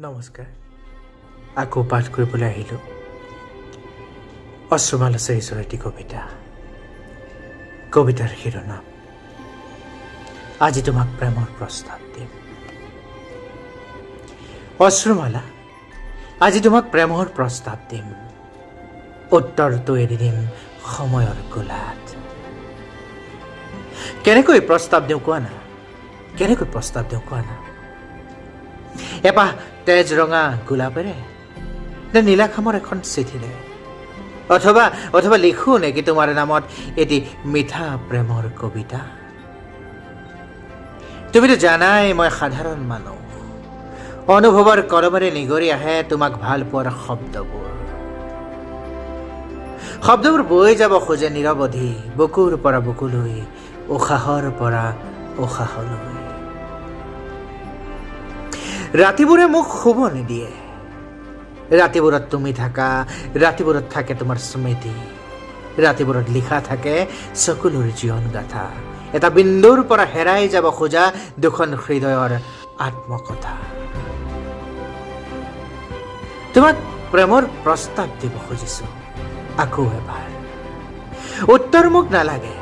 নমস্কাৰ, আকৌ পাঠ কৰিবলৈ আহিলোঁ অশ্ৰুমালা চিৰিজৰ এটি কবিতা। কবিতাৰ শিৰোনাম, আজি তোমাক প্ৰেমৰ প্ৰস্তাৱ দিম। অশ্ৰুমালা, আজি তোমাক প্ৰেমৰ প্ৰস্তাৱ দিম। উত্তৰটো এৰি দিম সময়ৰ কোলাত। কেনেকৈ প্ৰস্তাৱ দিওঁ কোৱা না? কেনেকৈ প্ৰস্তাৱ দিওঁ কোৱা না? এপাহ তেজ ৰঙা গোলাপেৰে নে নীলাখামৰ এখন চিঠিৰে? অথবা লিখোঁ নেকি তোমাৰ নামত এটি মিঠা প্ৰেমৰ কবিতা? তুমিতো জানাই, মই সাধাৰণ মানুহ। অনুভৱৰ কলমেৰে নিগৰি আহে তোমাক ভাল পোৱাৰ শব্দবোৰ। শব্দবোৰ বৈ যাব খোজে নিৰৱধি, বুকুৰ পৰা বুকুলৈ, উশাহৰ পৰা উশাহলৈ। ৰাতিবোৰে মোক শুব নিদিয়ে। ৰাতিবোৰত তুমি থাকা, ৰাতিবোৰত থাকে তোমাৰ স্মৃতি, ৰাতিবোৰত লিখা থাকে চকুলোৰ জীৱন গাথা, এটা বিন্দুৰ পৰা হেৰাই যাব খোজা দুখন হৃদয়ৰ আত্মকথা। তোমাক প্ৰেমৰ প্ৰস্তাৱ দিব খুজিছো আকৌ এবাৰ। উত্তৰ মোক নালাগে।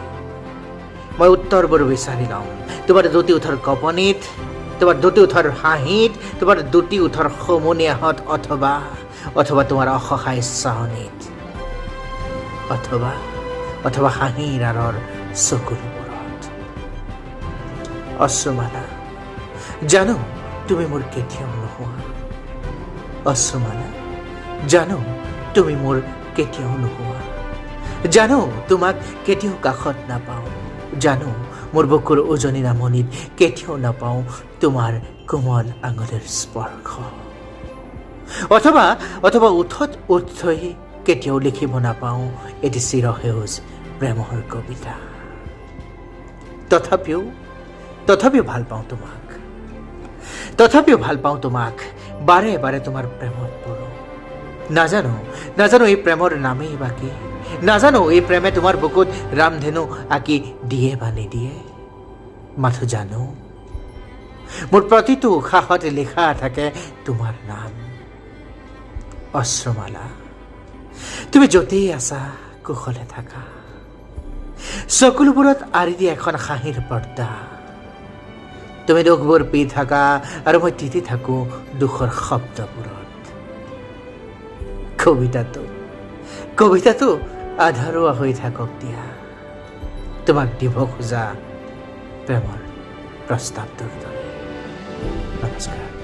মই উত্তৰবোৰ বিচাৰি ল'ম তোমাৰ দুটি ওঠৰ কঁপনিত, তোমাৰ দুটি ওঠৰ হাঁহিত, তোমাৰ দুটি ওঠৰ হুমুনিয়াহত, অথবা তোমাৰ অসহায় চাহনিত, অথবা হাঁহিৰ আঁৰৰ চকুলোবোৰত। অশ্ৰুমালা, জানো তুমি মোৰ কেতিয়াও নোহোৱা। অশ্ৰুমালা, জানো তুমি মোৰ কেতিয়াও নোহোৱা। জানো তোমাক কেতিয়াও কাষত নাপাওঁ। জানো মোৰ বুকুৰ উজনি নামনিত কেতিয়াও নাপাওঁ তোমাৰ কোমল আঙুলিৰ স্পৰ্শ, অথবা ওঠত ওঠ থৈ কেতিয়াও লিখিব নাপাওঁ এটি চিৰসেউজ প্ৰেমৰ কবিতা। তথাপিও ভাল পাওঁ তোমাক। তথাপিও ভাল পাওঁ তোমাক। বাৰে বাৰে তোমাৰ প্ৰেমত পৰোঁ। নাজানো এই প্ৰেমৰ নামেই বা কি। নাজানো এই প্ৰেমে তোমাৰ বুকুত ৰামধেনু আঁকি দিয়ে বা নিদিয়ে। মাথো জানো, মোৰ প্ৰতিটো উশাহত লিখা থাকে তোমাৰ নাম। অশ্ৰুমালা, তুমি য'তেই আছা কুশলে থাকা। চকুলোবোৰত আঁৰি দিয়া এখন হাঁহিৰ পৰ্দা। তুমি দুখবোৰ পি থাকা আৰু মই তিতি থাকোঁ দুখৰ শব্দবোৰত। কবিতাটো আধৰুৱা হৈ থাকক দিয়া, তোমাক দিব খোজা প্ৰেমৰ প্ৰস্তাৱটোৰ দৰে। নমস্কাৰ।